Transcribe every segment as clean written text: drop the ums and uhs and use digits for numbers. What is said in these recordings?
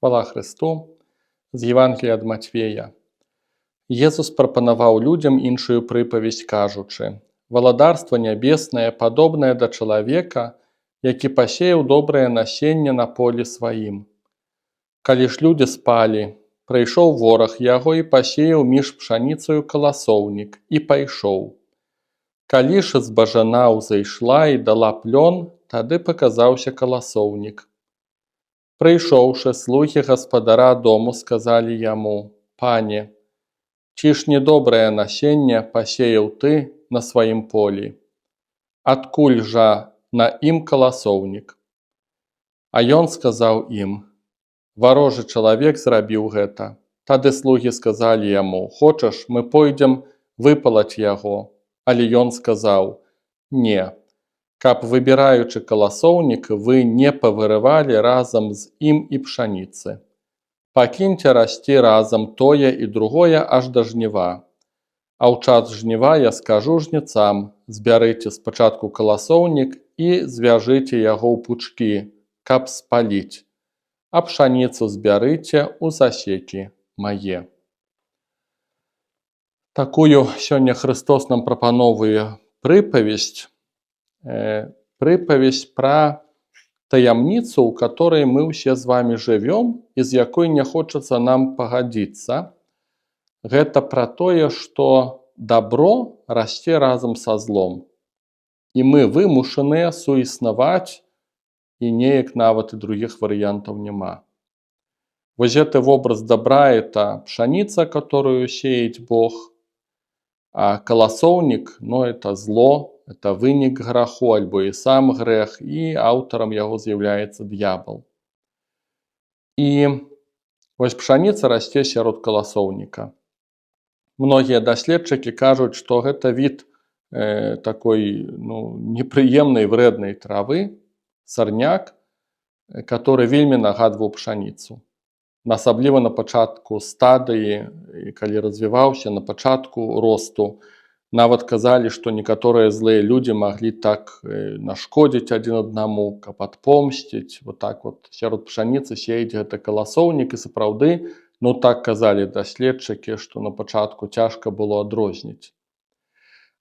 Хвала Хрысту! З Евангелія ад Мацвея. Езус прапанаваў людзям іншую прыпавесць, кажучы: «Валадарства нябеснае падобнае да чалавека, які пасеяў добрае насенне на полі сваім. Калі ж людзі спалі, прыйшоў вораг яго і пасеяў між пшаніцаю каласоўнік і пайшоў. Калі ж збажына ўзышла і дала плён, тады паказаўся каласоўнік. Прыйшоўшы, слугі гаспадара дому сказалі яму: «Пане, ці ж не добрае насенне пасеяў ты на сваім полі? Адкуль жа на ім каласоўнік?» А ён сказаў ім: «Варожы чалавек зрабіў гэта». Тады слугі сказалі яму: «Хочаш, мы пойдзем выпалаць яго?» Але ён сказаў: «Не, каб, выбіраючы каласоўнік, вы не павырывалі разам з ім і пшаніцы. Пакіньце расці разам тое і другое аж да жніва. А ў час жніва я скажу жняцам: збярыце спачатку каласоўнік і звяжыце яго ў пучкі, каб спаліць, а пшаніцу збярыце ў засекі мае». Такую сёння Хрыстос нам прапаноўвае прыпавесць, прыпавесць пра таямніцу, у которой мы ўсе з вами жывём і з якой не хочацца нам пагадзіцца. Гэта пра тое, што дабро расце разам са злом. І мы вымушаныя суіснаваць, і неяк нават і другіх варыянтаў няма. Вось гэты вобраз добра — это пшаніца, которую сеет Бог, а каласоўнік, ну, это зло, это вынік граху альбо і сам грэх, і аўтарам яго з'яўляецца д'ябал. І вось пшаніца расце сярод каласоўніка. Многія даследчыкі кажуць, што гэта від такой, ну, непрыемнай, вреднай травы, сарняк, который вельмі нагадваў пшаніцу. Асабліва на пачатку стадыі, і калі развіваўся, на пачатку росту. Нават казалі, што некаторыя злыя людзі маглі так нашкодзіць адзін аднаму, каб адпомсціць, вот так вот сярод пшаніцы сеяць гэты каласоўнік. І сапраўды, ну, так казалі даследчыкі, што на пачатку цяжка было адрозніць.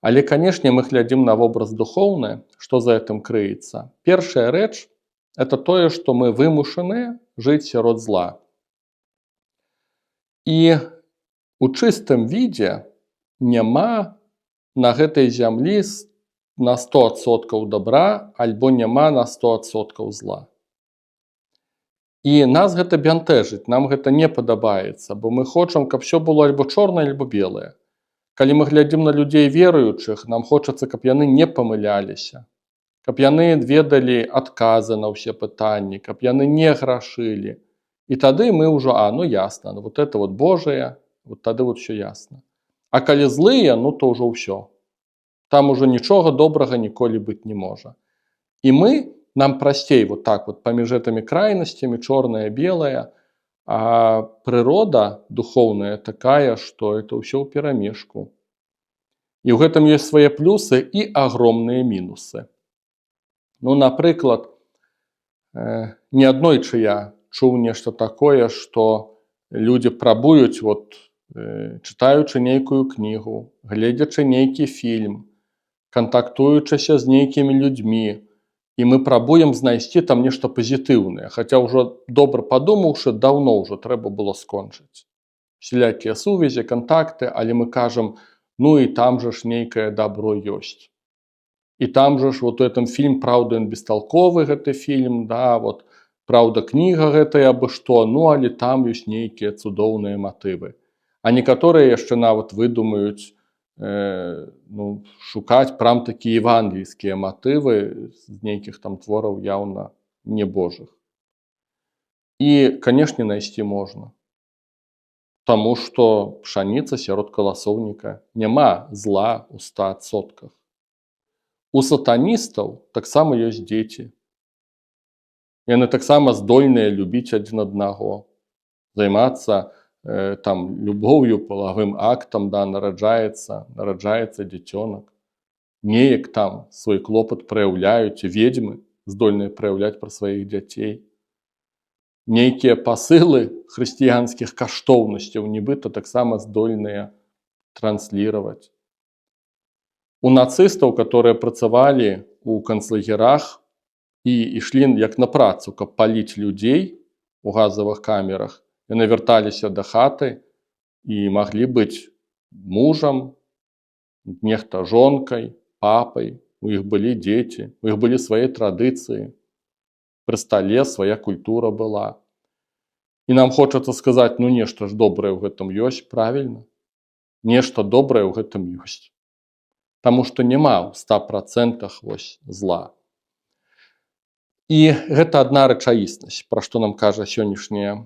Але, канешне, мы глядзім на вобраз духоўны, што за гэтым крыецца. Першая рэч — это тое, што мы вымушаныя жыць сярод зла. І у чыстым відзе няма на гэтай зямлі на 100% добра альбо няма на 100% зла. І нас гэта бянтэжыць, нам гэта не падабаецца, бо мы хочам, каб всё было альбо чорнае, альбо белае. Калі мы глядзім на людзей веруючых, нам хочацца, каб яны не памыляліся, каб яны ведалі адказы на ўсе пытанні, каб яны не грашылі. І тады мы ўжо: «А, ну ясна, ну, вот это вот Божае», вот тады вот всё ясна. А калі злыя, ну то ўжо ўсё. Там ужо нічога добрага ніколі быць не можа. І нам прасцей вот так вот паміж гэтымі крайнасцямі, чорнае, белае, а прырода духоўная такая, што это ўсё ў перамешку. І ў гэтым ёсць свае плюсы і агромныя мінусы. Ну, напрыклад, неаднойчы я чуў нешта такое, што людзі прабуюць, вот, чытаючы нейкую кнігу, гледзячы нейкі фільм, кантактуючыся з нейкімі людзьмі, і мы прабуем знайсці там нешта пазітыўнае, хаця ўжо, добра падумаўшы, даўно ўжо трэба было скончыць усялякія сувязі, кантакты, але мы кажам: «Ну і там жа ж нейкае дабро ёсць. І там жа ж вот у этом фільм, праўда, ён бесталковы, гэты фільм, да, вот, праўда, кніга гэтая абы што, ну але там ёсць нейкія цудоўныя матывы». А некаторыя яшчэ нават выдумаюць, ну, шукаць прям такі евангельскія матывы з нейкіх там твораў яўна не божых. І, канешне, найсці можна. Таму што пшаніца сярод каласоўніка, няма зла ў 100%. У сатаністаў таксама ёсць дзеці. Яны таксама здольныя любіць адзін аднаго, займацца там любоўю, палавым актам, да, нараджаецца дзіцёнак. Неяк там свой клопат праяўляюць, ведзьмы здольныя праяўляць пра сваіх дзяцей. Нейкія пасылы хрысціянскіх каштоўнасцяў нібыта таксама здольныя транслировать. У нацыстаў, которые працавалі у канцлагерах і ішлі як на працу, каб паліць людзей у газавых камерах, яны вярталіся да хаты і маглі быць мужам, нехта жонкай, папай, у іх былі дзеці, у іх былі свае традыцыі, пры стале свая культура была. І нам хочацца сказаць: «Ну, нешта ж добрае ў гэтым ёсць». Правильно, нешта добрае ў гэтым ёсць. Таму што няма ў 100% вось зла. І гэта адна рэчаіснасць, пра што нам кажа сённяшняя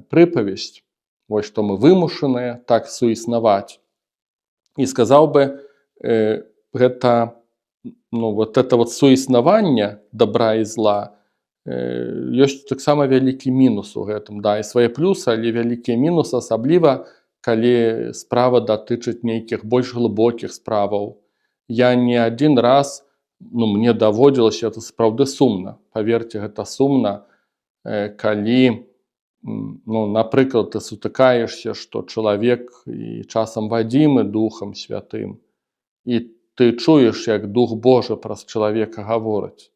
прыпавесць, вось што мы вымушаныя так суіснаваць. І сказаў бы, гэта, ну, вот это вот суіснаванне добра і зла, ёсць таксама вялікі мінус у гэтым, да, і свае плюсы, але вялікія мінусы, асабліва калі справа датычыць нейкіх больш глыбокіх справаў. Я не адзін раз, ну, мне даводзілася, это сапраўды сумна, паверце, гэта сумна, калі, ну, напрыклад, ты сутыкаешся, што чалавек і часам вадзімы Духам Святым, і ты чуеш, як Дух Божы праз чалавека гаворыць.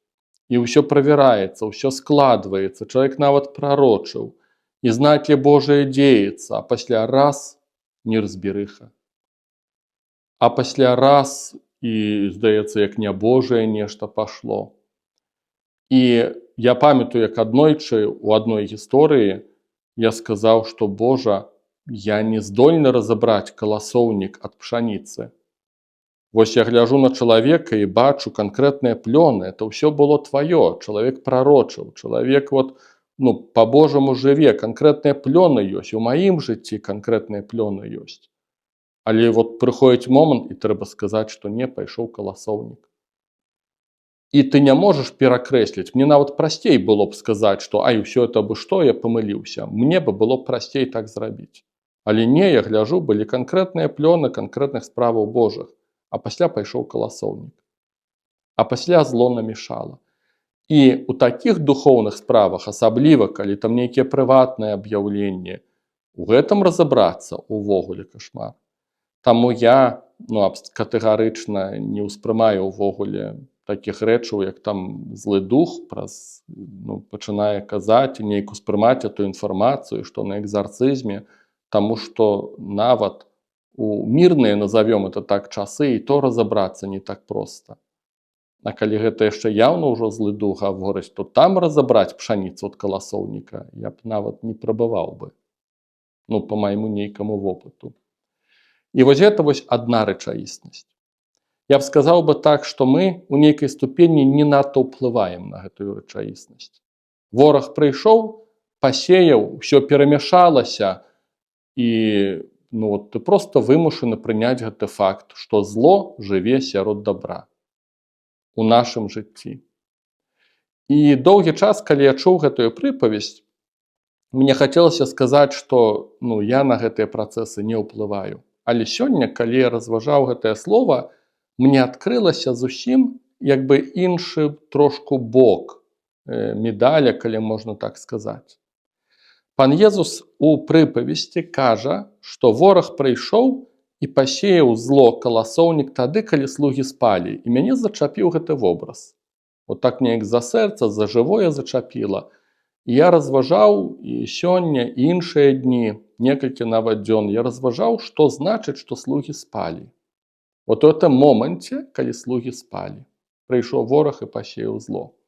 І ўсё правяраецца, ўсё складваецца, чалавек нават прарочыў, і знакі Божыя дзеецца, а пасля раз — неразберыха. А пасля раз — і здаецца, як нябожае нешта пашло. І я памятаю, як аднойчы у адной гісторыі я сказаў, што, Божа, я не здольны разабраць каласоўнік ад пшаніцы. Вось я гляжу на чалавека і бачу канкрэтныя плёны, это ўсё было тваё, чалавек прарочыў, чалавек вот, ну, па-божаму жыве, канкрэтныя плёны ёсць, у маім жыцці канкрэтныя плёны ёсць. Але вот прыходзіць момант, і трэба сказаць, што не, пайшоў каласоўнік. І ты не можаш перакрэсліць. Мне нават прасцей было б сказаць, што ай, ўсё это бы што, я памыліўся. Мне бы было прасцей так зрабіць. Але не, я гляжу, былі канкрэтныя плёны канкрэтных справаў Божых, а пасля пайшоў каласоўнік. А пасля зло намешала. І ў такіх духоўных справах, асабліва калі там нейкія прыватныя аб'яўленні, у гэтым разабрацца увогуле кашмар. Таму я, ну, катэгарычна не ўспрымаю ўвогуле такіх рэчаў, як там злы дух праз, ну, пачынае казаць і неяк успрымаць эту інфармацыю, што на экзарцызме, таму што нават у мірныя, назовём это так, часы і то разабрацца не так проста. А калі гэта яшчэ яўна ўжо злы дух гаворыць, то там разабраць пшаніцу ад каласоўніка я б нават не прабаваў бы. Ну, па майму нейкаму вопыту. І вось гэта вось адна рэчаіснасць. Я б сказаў бы так, што мы ў нейкай ступені не надта ўплываем на гэтую рэчаіснасць. Вораг прыйшоў, пасеяў, ўсё перамяшалася, і, ну, вот, ты просто вымушаны прыняць гэты факт, што зло жыве сярод добра у нашым жыцці. І доўгі час, калі я чуў гэтую прыпавесць, мне хацелася сказаць, што, ну, я на гэтыя працэсы не ўплываю. Але сёння, калі я разважаў гэтае слово, мне адкрылася зусім як бы іншы трошку бок медаля, калі можна так сказаць. Пан Езус у прыпавесці кажа, што вораг прыйшоў і пасеяў зло, каласоўнік тады, калі слугі спалі. І мяне зачапіў гэты вобраз. Вот так неяк за сэрца, за жывое зачапіла. І я разважаў і сёння, і іншыя дні, некалькі нават дзён, я разважаў, што значыць, што слугі спалі. Вот у этом моманце, калі слугі спалі, прыйшоў вораг і пасеяў зло.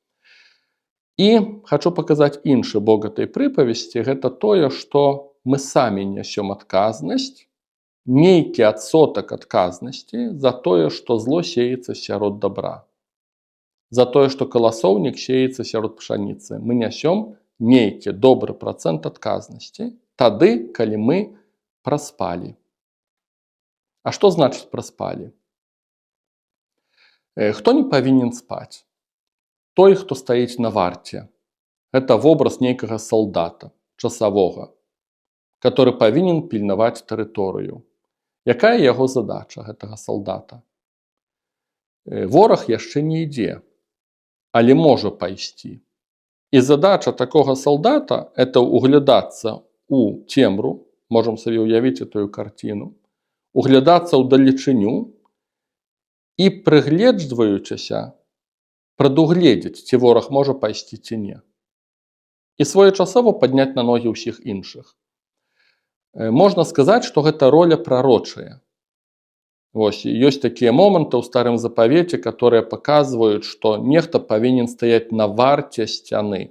І хачу паказаць іншы бок гэтай прыпавесці, гэта тое, што мы самі нясём адказнасць, нейкі адсотак адказнасці за тое, што зло сеецца сярод добра. За тое, што каласоўнік сеецца сярод пшаніцы. Мы нясём нейкі добры працэнт адказнасці тады, калі мы праспалі. А што значыць праспалі? Хто не павінен спаць? Той, хто стаіць на варце. Гэта вобраз нейкага салдата, часавога, который павінен пільнаваць тэрыторыю. Якая яго задача, гэтага салдата? Вораг яшчэ не ідзе, але можа пайсці. І задача такога салдата — это углядацца у цемру, можам сабе ўявіць этую карціну, углядацца ў далечыню і, прыгледжваючыся, прадугледзець, ці вораг можа пайсці ці не. І своечасова падняць на ногі ўсіх іншых. Можна сказаць, што гэта роля прарочая. Вось, ёсць такія моманты ў Старым Запавеце, которые паказваюць, што нехта павінен стаяць на варце сцяны.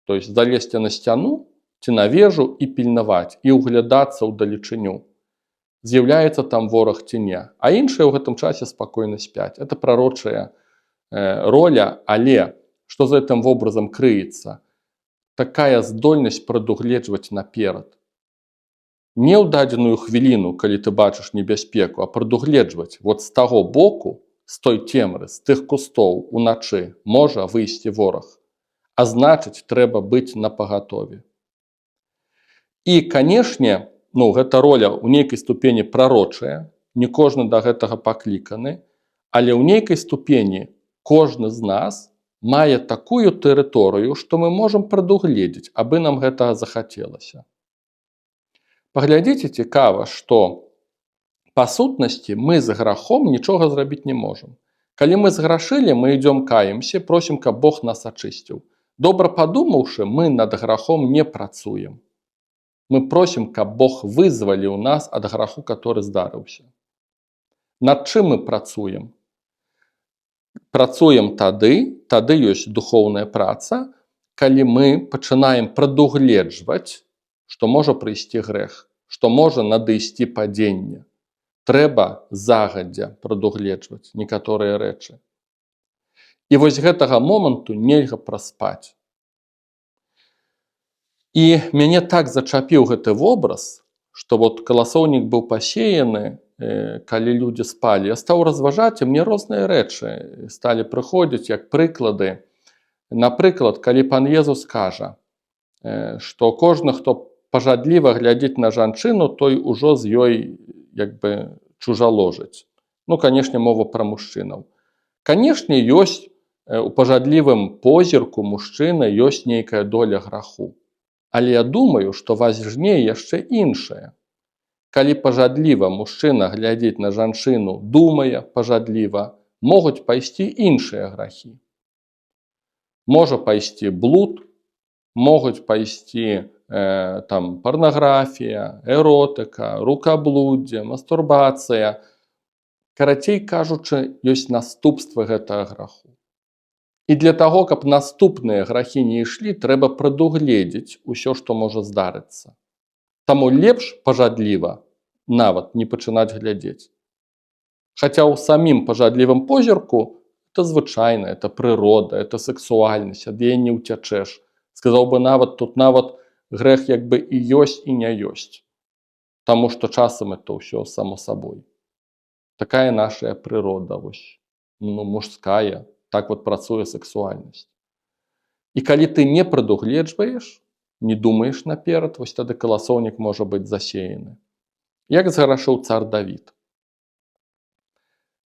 То есть залезці на сцяну ці на вежу і пільнаваць, і ўглядацца ў далечыню. З'яўляецца там вораг ці не. А іншыя ў гэтым часе спакойна спяць. Это прарочая роля, але што за гэтым вобразам крыецца? Такая здольнасць прадугледжваць наперад. Не ў дадзеную хвіліну, калі ты бачыш небяспеку, а прадугледжваць: вот з таго боку, з той цемры, з тых кустоў уначы можа выйсці вораг. А значыць, трэба быць напагатове. І, канешне, ну, гэта роля ў нейкай ступені прарочая, не кожны да гэтага пакліканы, але ў нейкай ступені кожны з нас мае такую тэрыторыю, што мы можам прадугледзець, абы нам гэтага захацелася. Паглядзіце, цікава, што па сутнасці мы з грахом нічога зрабіць не можам. Калі мы зграшылі, мы ідзём, каемся, просім, каб Бог нас ачысціў. Добра падумаўшы, мы над грахом не працуем. Мы просім, каб Бог вызваліў нас ад граху, который здарыўся. Над чым мы працуем? Працуем тады, тады ёсць духоўная праца, калі мы пачынаем прадугледжваць, што можа прыйсці грэх, што можа надысці падзенне. Трэба загадзя прадугледжваць некаторыя рэчы. І вось гэтага моманту нельга праспаць. І мяне так зачапіў гэты вобраз, што вот каласоўнік быў пасеяны, калі людзі спалі. Я стаў разважаць, і мне розныя рэчы сталі прыходзіць як прыклады. Напрыклад, калі пан Езус кажа, што кожны, хто пажадліва глядзіць на жанчыну, той ужо з ёй як бы чужаложыць. Ну, канешне, мова пра мужчынаў. Канешне, ёсць у пажадлівым позірку мужчыны ёсць нейкая доля граху. Але я думаю, што важней яшчэ іншае. Калі пажадліва мужчына глядзіць на жанчыну, думае пажадліва, могуць пайсці іншыя грахі. Можа пайсці блуд, могуць пайсці там парнаграфія, эротыка, рукаблуддзе, мастурбацыя. Карацей кажучы, ёсць наступствы гэтага граху. І для таго, каб наступныя грахі не ішлі, трэба прадугледзець усё, што можа здарыцца. Таму лепш пажадліва нават не пачынаць глядзець. Хаця ў самім пажадлівым позірку это звычайна, это прырода, это сексуальнасць, ад яе не ўцячэш. Сказаў бы нават, тут нават грэх як бы і ёсць, і не ёсць. Таму што часам это ўсё само сабой. Такая наша прырода, вось, ну, мужская, так вот працуе сексуальнасць. І калі ты не прадугледжваеш, не думаеш наперад, вось тады каласоўнік можа быць засеяны. Як зграшыў цар Давід?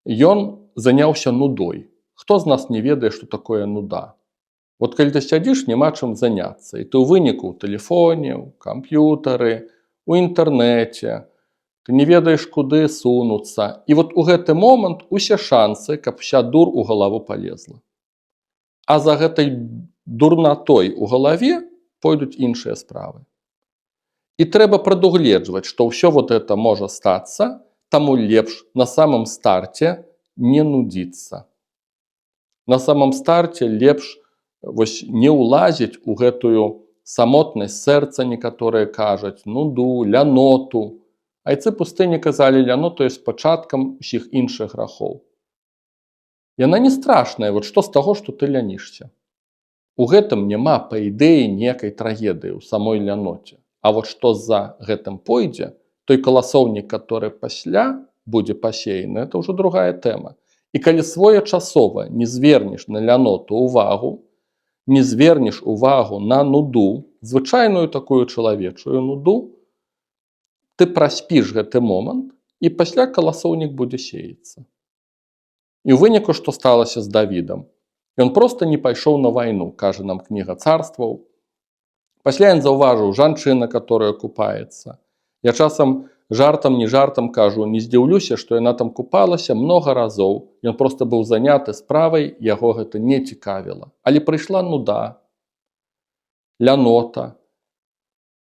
Ён заняўся нудой. Хто з нас не ведае, што такое нуда? Вот калі ты сядзіш, няма чым заняцца, і ты ў выніку ў тэлефоне, ў камп'ютары, у інтэрнэце, ты не ведаеш, куды сунуцца. І вот у гэты момант усе шансы, каб вся дур у галаву палезла. А за гэтай дурнатой у галаве пойдуць іншыя справы. І трэба прадугледжваць, што ўсё вот это можа стацца, таму лепш на самым старце не нудзіцца. На самом старце лепш вось не ўлазіць у гэтую самотнасць сэрца, некаторыя кажуць, нуду, ляноту. Айцы пустыні казалі, ляноту ёсць пачаткам усіх іншых грахоў. Яна не страшная, вот што з таго, што ты лянішся? У гэтым няма, па ідэі, некай трагедыі ў самой ляноце. А вот што за гэтым пойдзе, той каласоўнік, который пасля будзе пасеяны, это ўжо другая тэма. І калі своечасова не звернеш на ляноту увагу, не звернеш увагу на нуду, звычайную такую чалавечую нуду, ты праспіш гэты момант, і пасля каласоўнік будзе сеяцца. І ў выніку што сталася з Давідам? Ён просто не пайшоў на вайну, кажа нам Кніга Царстваў. Пасля ён заўважыў: жанчына, которая купаецца. Я часам жартам не жартам кажу, не здзіўлюся, што яна там купалася много разоў. Ён просто быў заняты справай, яго гэта не цікавіла. Але прыйшла нуда, лянота.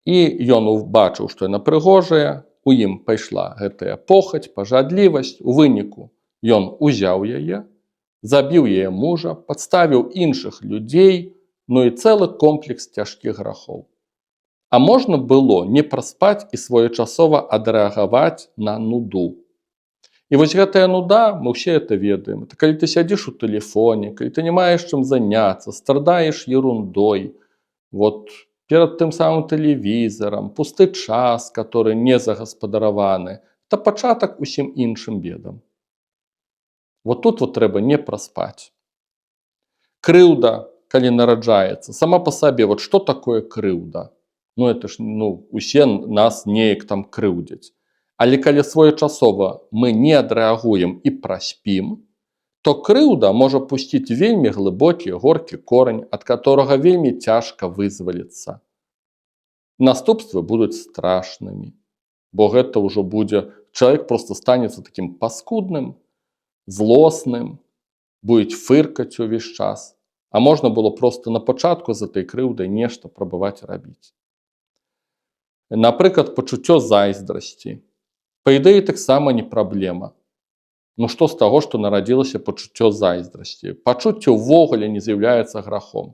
І ён убачыў, што яна прыгожая, у ім пайшла гэтая похаць, пажадлівасць. У выніку ён узяў яе, забіў яе мужа, падставіў іншых людзей, ну і цэлы комплекс цяжкіх грахоў. А можна было не праспаць і своечасова адрэагаваць на нуду. І вось гэтая нуда, мы ўсе это ведаем. Это калі ты сядзіш у тэлефоне, калі ты не маеш чым заняцца, страдаеш ерундой, вот перад тым самым тэлевізарам, пусты час, который не загаспадараваны, это пачатак усім іншым бедам. Вот тут вот трэба не праспаць. Крыўда, калі нараджаецца, сама па сабе, вот что такое крыўда? Ну это ж, ну, усе нас неяк там крыўдзяць. Але калі своечасова мы не адрэагуем і праспім, то крыўда можа пусціць вельмі глыбокі, горкі корань, ад которого вельмі цяжка вызваліцца. Наступствы будуць страшнымі, бо гэта ўжо будзе, чалавек просто станецца такім паскудным, злосным, будет фыркаць увесь час. А можна было просто на пачатку з этой крыўдай нешта прабаваць рабіць. Напрыклад, пачуццё зайздрасці. Па ідэі, таксама не праблема. Ну што з таго, што нарадзілася пачуццё зайздрасці? Пачуцце ўвогуле не з'яўляецца грахом.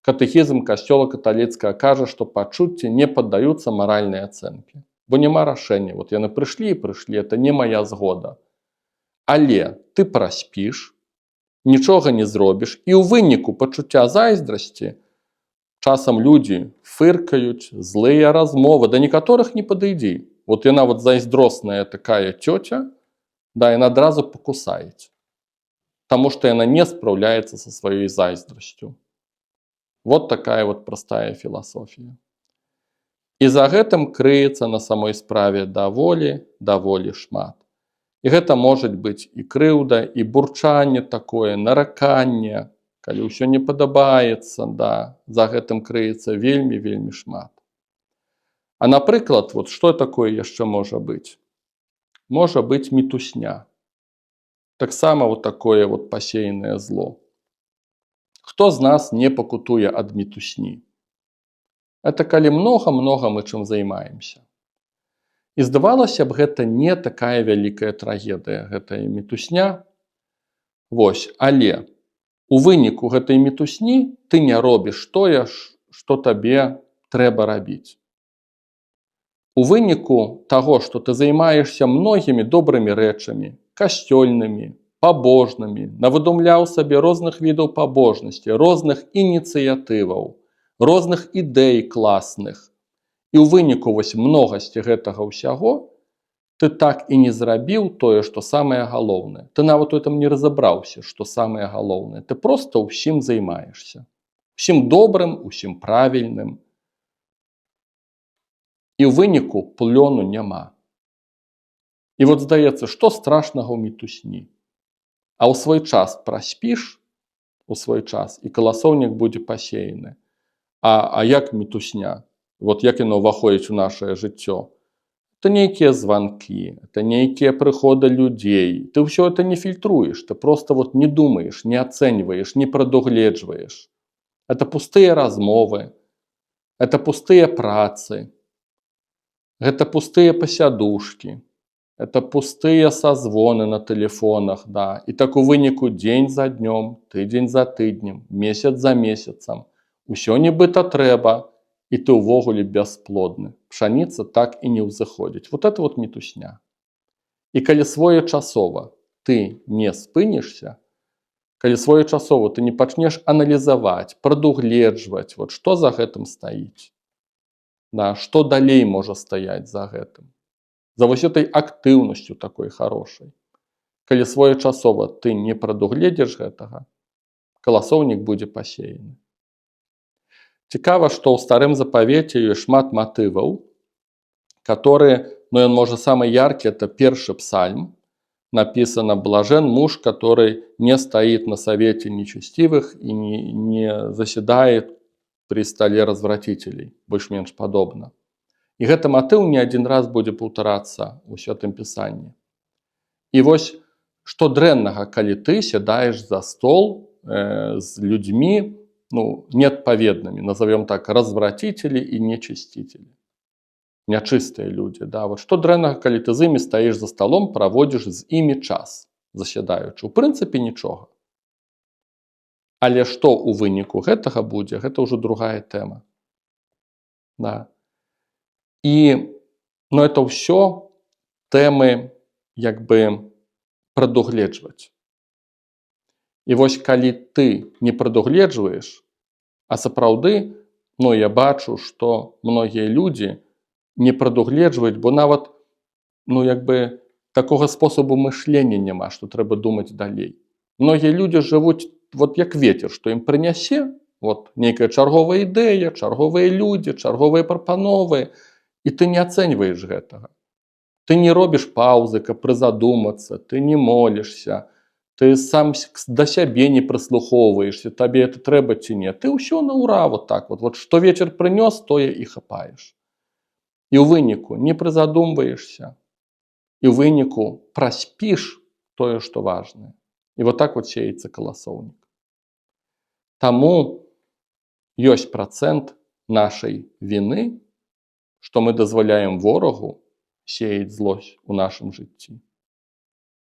Катэхізм Касцёла каталіцкага кажа, што пачуцці не паддаюцца маральнай ацэнке. Бо няма рашэння. Вот яны прыйшлі і прыйшлі, это не мая згода. Але ты праспіш, нічога не зробіш, і ў выніку пачуцця зайздрасці часам людзі фыркаюць, злыя размовы, да некаторых не падыдзі. Вот яна вот зайздросная такая цёця, да, яна адразу пакусаюць. Таму што яна не спраўляецца са сваёй зайздрасцю. Вот такая вот простая філасофія. І за гэтым крыецца на самой справе даволі, даволі шмат. І гэта можа быць і крыўда, і бурчанне такое, нараканне, калі ўсё не падабаецца, да, за гэтым крыецца вельмі, вельмі шмат. А напрыклад, вот што такое яшчэ можа быць? Можа быць мітусня. Таксама вот такое вот пасеянае зло. Хто з нас не пакутуе ад мітусні? Это калі многа-многа мы чым займаемся. І здавалася б, гэта не такая вялікая трагедыя, гэтая мітусня. Вось, але у выніку гэтай мітусні ты не робіш тое, што табе трэба рабіць. У выніку таго, што ты займаешся многімі добрымі рэчамі, касцёльнымі, пабожнымі, навыдумляў сабе розных відаў пабожнасці, розных ініцыятываў, розных ідэй класных. І ў выніку вось многасці гэтага ўсяго ты так і не зрабіў тое, што самае галоўнае. Ты нават у этом не разабраўся, што самае галоўнае. Ты просто ўсім займаешся. Усім добрым, усім правільным. І ў выніку плёну няма. І вот здаецца, што страшнага ў мітусні? А ў свой час праспіш, у свой час, і каласоўнік будзе пасеяны. А як мітусня? Вот як яно ўваходзіць у нашае жыццё? Это нейкія званкі, это нейкія прыходы людзей. Ты ўсё это не фільтруеш, ты просто вот не думаеш, не ацэньваеш, не прадугледжваеш. Это пустыя размовы, это пустыя працы, гэта пустыя пасядушкі, это пустыя созвоны на тэлефонах, да. І так у выніку дзень за днём, тыдзень за тыднем, месяц за месяцам. Усё нібыта трэба, і ты ўвогуле бясплодны. Пшаніца так і не ўзыходзіць. Вот это вот мітусня. І калі своечасова ты не спынішся, калі своечасова ты не пачнеш аналізаваць, прадугледжваць, вот што за гэтым стаіць, да, што далей можа стаяць за гэтым, за вось этой актыўнасцю такой хорошай. Калі своечасова ты не прадугледзіш гэтага, каласоўнік будзе пасеяны. Цікава, што ў Старым Запавеце ёсць шмат матываў, которые, ну, ён можа самы яркі, это першы псальм. Написано: «Блажен муж, который не стоит на совете нечестивых и не заседает при столе развратителей», больш-менш падобна. І гэты матыў не адзін раз будзе паўтарацца ў Святым Пісанні. І вось што дрэннага, калі ты сядаеш за стол з людзьмі, ну, неадпаведнымі, назовем так, развратители и нечестители. Нячыстыя людзі, да? Вот што дрэннага, калі ты з імі стаіш за сталом, праводзіш з імі час, засядаючы? У прынцыпе, нічога. Але што ў выніку гэтага будзе, гэта ўжо другая тэма. Да. І, ну, это ўсё тэмы як бы прадугледжваць. І вось калі ты не прадугледжваеш, а сапраўды, ну, я бачу, што многія людзі не прадугледжваюць, бо нават, ну, як бы такога спосабу мышлення няма, што трэба думаць далей. Многія людзі жывуць вот як ветер, што ім прынясе, вот нейкая чарговая ідэя, чарговыя людзі, чарговыя прапановы, і ты не ацэньваеш гэтага. Ты не робіш паўзы, каб прызадумацца, ты не молішся, ты сам да сябе не прыслухоўваешся, табе это трэба ці не. Ты ўсё на ура, вот так вот, вот што ветер прынёс, тое і хапаеш. І ў выніку не прызадумваешся, і ў выніку праспіш тое, што важнае. І вот так вот сеецца каласоўнік. Таму ёсць працэнт нашай віны, што мы дазваляем ворагу сеяць злосць у нашым жыцці.